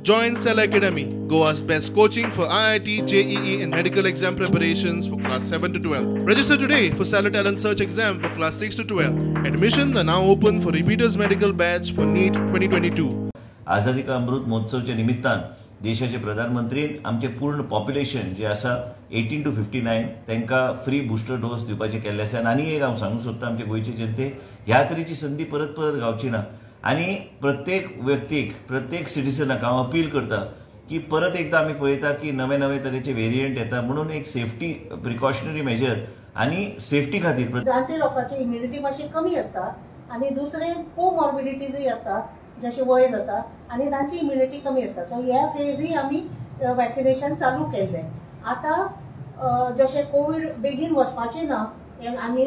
Join Cella Academy, Goa's best coaching for IIT, JEE and medical exam preparations for class 7 to 12. Register today for Cella Talent Search exam for class 6 to 12. Admissions are now open for repeaters medical batch for NEET 2022. आझादी का अमृत महोत्सवच्या निमित्तान देशाचे प्रधानमंत्री आमचे पूर्ण population जे आसा 18 to 59 तांकां free booster dose दिवपाचे केल्ले आसा. आनी एक हांव सांगूंक सोदता, आमचे गोंयचे जनते ह्या तरेची संदी परत परत गावची ना आनी प्रत्येक व्यक्तीक, प्रत्येक सिटीजनाक हांव अपील करता की परत एकदा आमी पळयता की नवे नवे तरेचे वेरियंट येता, म्हणून एक सेफ्टी प्रिकॉशनरी मेजर आनी सेफ्टी खातीर जाणटे लोकांची इम्युनिटी मातशी कमी आसता आनी दुसरे कोमॉर्बिडिटीजय आसता, जशें वय जाता आनी तांची इम्युनिटी कमी आसता. सो ह्या फेजय आमी वॅक्सिनेशन चालू केल्लें. आतां जशें कोवीड बेगीन वचपाचें ना आनी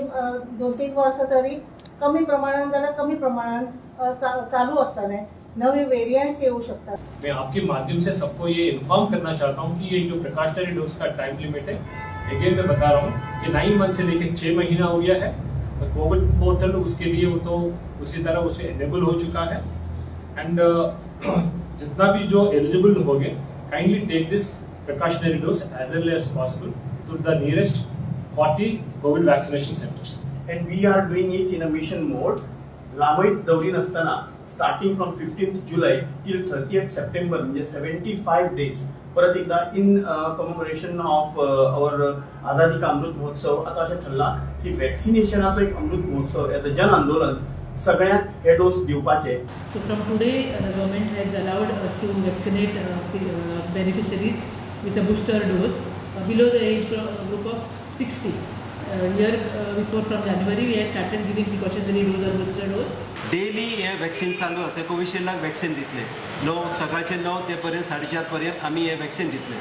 2-3 वर्सां तरी कमी प्रमाणान जाल्यार कमी प्रमाणान चालू आसतलें, नवे वेरिएंट्स येऊ शकतात. मैं आपके माध्यम से सबको ये इन्फॉर्म करना चाहता हूँ कि ये जो प्रिकॉशनरी डोज का टाइम लिमिट है, अगेन मैं बता रहा हूँ कि 9 मंथ से लेकर 6 महीना हो गया है. तो कोविड पोर्टल उसके लिए वो तो उसी तरह उसे एनेबल हो चुका है. एंड जितना भी जो एलिजिबल हो गए, kindly take this precautionary dose as early as possible to the nearest 40 COVID vaccination centres. And we are doing it in a mission mode. लांबयत दवरिनासतना starting from 15 July till 30 September म्हणजे 75 days परत एकदा in commemoration of our आझादी का अमृत महोत्सव आतां अशें ठरलां की वॅक्सिनेशनाचो एक Amrit Mahotsav as a जन आंदोलन सगळ्यांक हे डोस दिवपाचे. So from today the government has allowed us to vaccinate beneficiaries with a booster dose below the age group of 60. Year before from January we had started giving precautionary dose or booster dose. Daily हे vaccine चालू आसा. कोविशिल्डाक vaccine दितले 9 सकाळचे 9 ते पर्यंत 4:30 पर्यंत आमी हे वॅक्सिन दितले.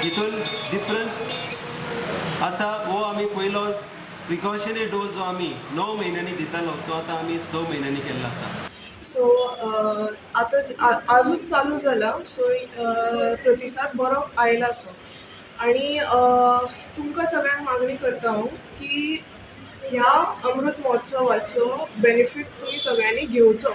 हितून डिफरन्स आसा वो आमी पयलो प्रिकॉशनरी डोज जो आमी 9 म्हयन्यांनी दितालो तो आतां आमी 6 म्हयन्यांनी केल्लो आसा. सो आतां आजूच चालू जाला, सो प्रतिसाद बरो आयला. सो आनी तुमकां सगळ्यांक मागणी करता हांव की ह्या अमृत महोत्सवाचो बेनिफीट तुमी सगळ्यांनी घेवचो.